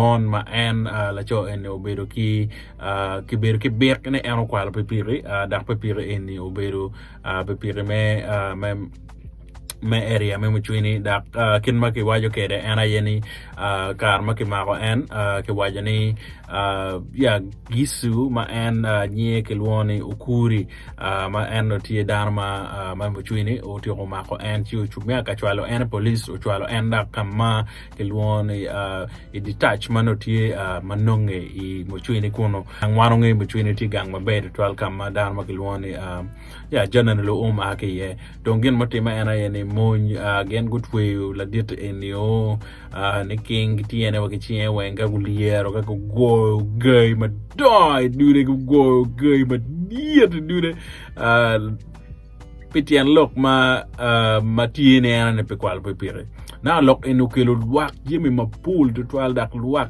Mon ma en laco eni obedo ki kibedo ki bik ni en okwalo pikipiki dok pikipiki eni obedo pikipiki me me area me mucwini dok kit ma kiwaco kwede en aye ni kare ma kimako en kiwaco ni ya Gicu ma en nyinge kilwongo ni Okuri ma en onongo tye dano ma mucwini otyeko mako en ci me ka cwalo en i polic ocwalo en dok ka ma kilwongo ni i detach ma nongo tye ma nonge i mucwini kunu. Gang wan wangeyo mucwini tye gang maber tutwal ka ma dano ma kilwongo ni ya General Oum a ki iye. Dong gin mutimme en aye ni mony gin gutweyo ladit eni-o ni king ki tyene wa ki cinge weng ka gulyero ka gugoyo gai madongo i dude gugoyo gai madit i dude pi tyen lok ma ma tye ni en ene pi kwalo pikipiki. Naka lok eni okelo lwak jami mapol tutwal dok lwak.